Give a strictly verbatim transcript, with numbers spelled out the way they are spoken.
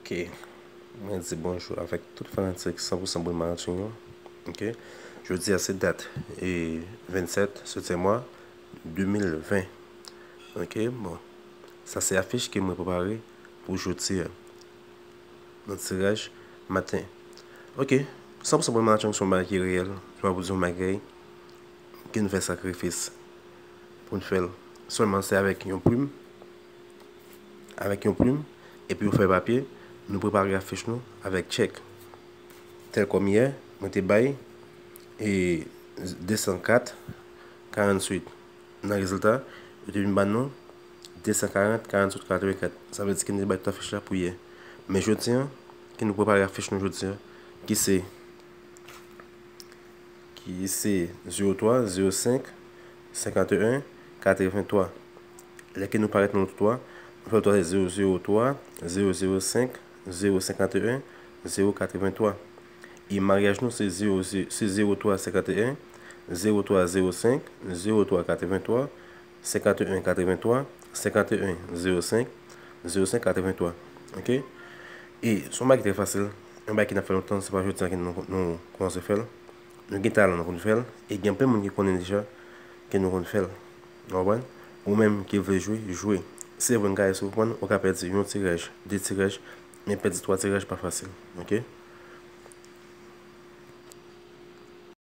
Ok. Mwen di bonjou avèk tout fanatik san pou san Brilmara Channel yo. Ok. Jodi a se dat e vennsèt setyèm mwa de mil ven. Ok, bon. Sa se afich ke mwen prepare pou jodi a. Nan tiraj maten. Ok. San pou san Brilmara Channel se yon bagay ki reyèl. Se pa pou di yon bagay ke nou fè sakrifis pou n fè l. Sèlman se avèk yon plim, avèk yon plim, epi ou fè papye, nou prepare afich nou avèk tchèk. Tèl kòm yè, mwen te bay e de san kat karanntuit. Nan rezilta, yo te vin ban nou de san karant, karanntuit, katrevenkat. Sa vle di ke nou te bay tout afich la pou yè. Men jodi a, ke nou prepare afich nou jodi a, ki se ki se zewo twa, zewo senk, senkanteyen, katreventwa. Lè ke nou parèt nan loto a, nou fè loto a zewo zewo twa, zewo zewo senk, zewo senkanteyen, zewo katreventwa. E maryaj nou se zewo, se zewo twa senkanteyen, zewo twa zewo senk, zewo twa katreventwa, senkanteyen katreventwa, senkanteyen zewo senk, zewo senk katreventwa. Ok? E se yon bagay ki trè fasil, yon bagay ki n ap fè lontan, se pa jodi a ke nou, nou kòmanse fè l. Nou gen talan nou pou n fè l, e gen anpil moun ki konnen deja ke nou konn fè l. Ou konprann? Ou menm ki vle jwe, jwe. Se vre, n ka eseye konprann, ou ka pèdi yon tiraj, de tiraj, men pèdi twa tiraj pa fasil. Ok?